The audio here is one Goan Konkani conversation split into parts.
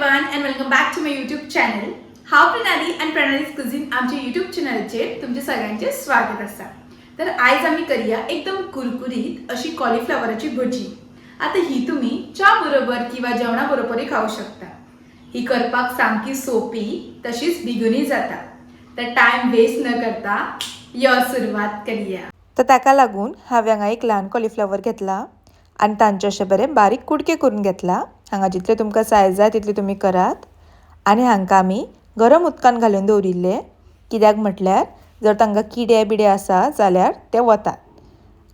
Everyone and welcome back to my YouTube channel. हांव प्रणाली आनी प्रणाली's कुझीन आमच्या यूट्यूब चॅनलचेर तुमचे सगळ्यांचे स्वागत आसा. तर आयज आमी करया एकदम कुरकुरीत अशी कॉलीफ्लावराची भजी. आता ही तुम्ही च्या बरोबर किंवा जेवणा बरोबरय खावं शकता. ही करपाक सामकी सोपी तशीच बेगीनूय जाता. तर टायम वेस्ट न करता यो सुरवात करया. तर ताका लागून हांवें हांगा एक ल्हान कॉलीफ्लावर घेतला आनी तांचे अशे बरे बारीक कुडके करून घेतला. हांगा जितले तुमकां सायज जाय तितले तुमी करात. आनी हांकां आमी गरम उदकान घालून दवरिल्ले, कित्याक म्हटल्यार जर तांकां किडे बिडे आसा जाल्यार ते वतात.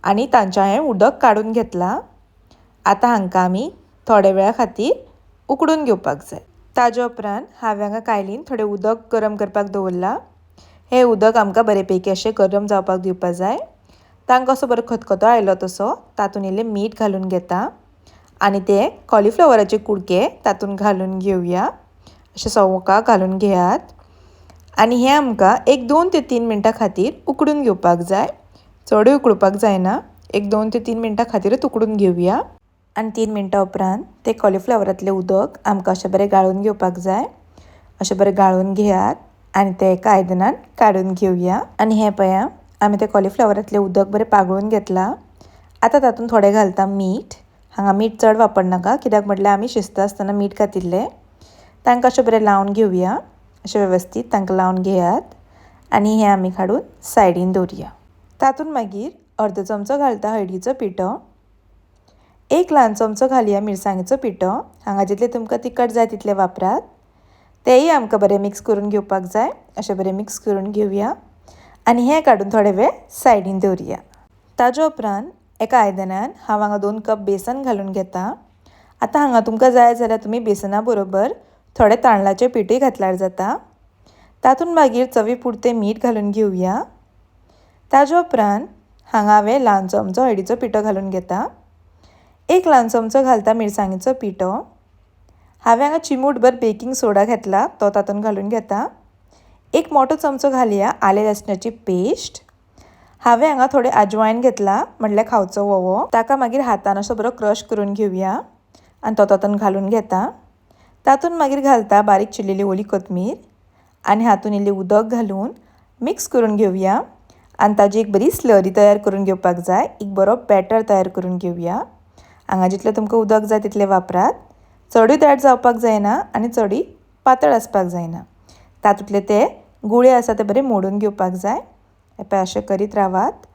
आनी तांचें हांवें उदक काडून घेतलां. आतां हांकां आमी थोड्या वेळा खातीर उकडून घेवपाक जाय. ताज्या उपरांत हांवें हांगा कायलीन थोडें उदक गरम करपाक दवरलां. हें उदक आमकां बरें पैकी अशें गरम जावपाक दिवपाक जाय. तांकां असो बरो खतखतो आयलो तसो तातूंत इल्लें मीठ घालून घेता आनी ते कॉलीफ्लावराचे कुडके तातूंत घालून घेवया. अशें सवका घालून घेयात आनी हें आमकां 1-2 ते 3 मिनटां खातीर उकडून घेवपाक जाय. चडूय उकडपाक जायना, 1-2 ते 3 मिनटां खातीरच उकडून घेवया. आनी 3 मिनटां उपरांत ते कॉलीफ्लावरांतलें उदक आमकां अशें बरें गाळून घेवपाक जाय. अशें बरें गाळून घेयात आनी तें एका आयदनान काडून घेवया. आनी हें पळया, आमी ते कॉलीफ्लावरांतलें उदक बरें पागळून घेतलां. आतां तातूंत थोडें घालता मीठ. हांगा मीठ चड वापरनाका, कित्याक म्हटल्यार आमी शिजता आसतना मीठ घातिल्लें. तांकां अशें बरें लावन घेवया. अशें वेवस्थीत तांकां लावन घेयात आनी हें आमी काडून सायडीन दवरया. तातूंत मागीर अर्दो चमचो घालता हळदीचो पिठो, 1 ल्हान चमचो घालया मिरसांगेचो पिठो. हांगा जितलें तुमकां तिखट जाय तितलें वापरात. तेंय आमकां बरें मिक्स करून घेवपाक जाय. अशें बरें मिक्स करून घेवया आनी हें काडून थोडे वेळ सायडीन दवरया. ताज्या उपरांत एका आयदनान हांव हांगा 2 कप बेसन घालून घेता. आतां हांगा तुमकां जाय जाल्यार तुमी बेसना बरोबर थोडें तांदळाचें पिठूय घातल्यार जाता. तातूंत मागीर चवी पुरतें मीठ घालून घेवया. ताज्या उपरांत हांगा हांवें ल्हान चमचो हळदीचो पिठो घालून घेता, 1 ल्हान चमचो घालता मिरसांगेचो पिठो. हांवें हांगा चिमूटभर बेकिंग सोडा घेतला, तो तातूंत घालून घेता. 1 मोठो चमचो घालया आलें लसणाची पेस्ट. हांवें हांगा थोडें आजवायन घेतला, म्हटल्यार खावचो वोवो. ताका मागीर हातान असो बरो क्रश करून घेवया आनी तो तातूंत घालून घेता. तातूंत मागीर घालता बारीक चिरलेली ओली कोथमीर आनी हातूंत इल्लें उदक घालून मिक्स करून घेवया आनी ताजी एक बरी स्लरी तयार करून घेवपाक जाय. एक बरो बॅटर तयार करून घेवया. हांगा जितलें तुमकां उदक जाय तितलें वापरात. चडूय दाट जावपाक जायना आनी चडूय पातळ आसपाक जायना. तातूंतले ते गुळे आसा ते बरे मोडून घेवपाक जाय. हें पळय अशें करीत रावात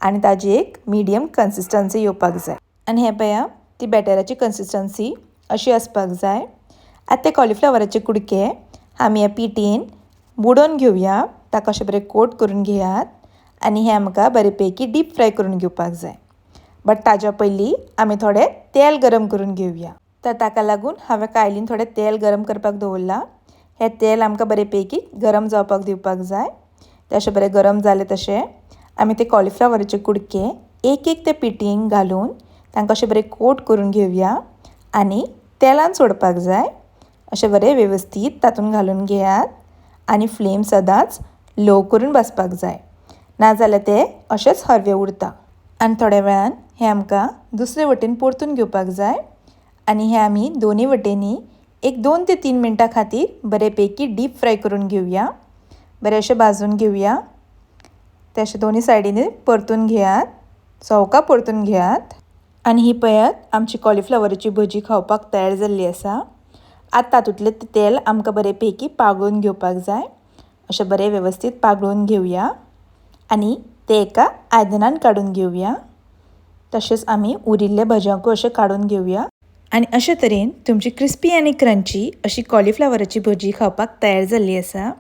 आनी ताजी एक मिडियम कन्सिस्टन्सी येवपाक जाय. आनी हें पळया, ती बॅटराची कन्सिस्टन्सी अशी आसपाक जाय. आतां ते कॉलीफ्लावराचे कुडके आमी ह्या पिठीन बुडोवन घेवया. ताका अशें बरें कोट करून घेयात आनी हें आमकां बरे पैकी डीप फ्राय करून घेवपाक जाय. बट ताज्या पयलीं आमी थोडें तेल गरम करून घेवया. तर ताका लागून हांवें कायलीन थोडें तेल गरम करपाक दवरलां. हें तेल आमकां बरे पैकी गरम जावपाक दिवपाक जाय. तें अशें बरें गरम जालें तशें आमी ते कॉलीफ्लावराचे कुडके एक एक ते पिठीन घालून तांकां अशें बरें कोट करून घेवया आनी तेलान सोडपाक जाय. अशें बरें वेवस्थीत तातूंत घालून घेयात आनी फ्लेम सदांच लो करून बसपाक जाय, नाजाल्यार ते अशेंच हरवे उरता. आनी थोड्या वेळान हें आमकां दुसरे वटेन परतून घेवपाक जाय आनी हें आमी दोनूय वटेनी 1-2 ते 3 मिनटां खातीर बरे पैकी डीप फ्राय करून घेवया. बरें अशें भाजून घेवया. ते अशें दोनूय सायडीनी परतून घेयात, सवका परतून घेयात. आनी ही पळयात आमची कॉलीफ्लावराची भजी खावपाक तयार जाल्ली आसा. आतां तातूंतलें तेल आमकां बरे पैकी पागळून घेवपाक जाय. अशें बरें वेवस्थीत पागळून घेवया आनी तें एका आयदनान काडून घेवया. तशेंच आमी उरिल्ले भज्यांकूय अशें काडून घेवया. आनी अशे तरेन तुमची क्रिस्पी आनी क्रंची अशी कॉलीफ्लावराची भजी खावपाक तयार जाल्ली आसा.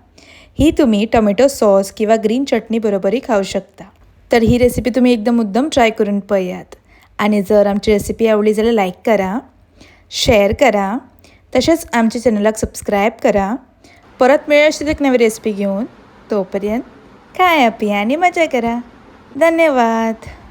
ही तुमी टोमॅटो सॉस किंवा ग्रीन चटणी बरोबरय खावं शकता. तर ही रेसिपी तुमी एकदम मुद्दम ट्राय करून पळयात. आनी जर आमची रेसिपी आवडली जाल्यार लायक करा, शेअर करा, तशेंच आमच्या चॅनलाक सबस्क्रायब करा. परत मेळया अशीच एक नवी रेसिपी घेवन. तोपर्यंत खाया पिया आनी मजा करा. धन्यवाद.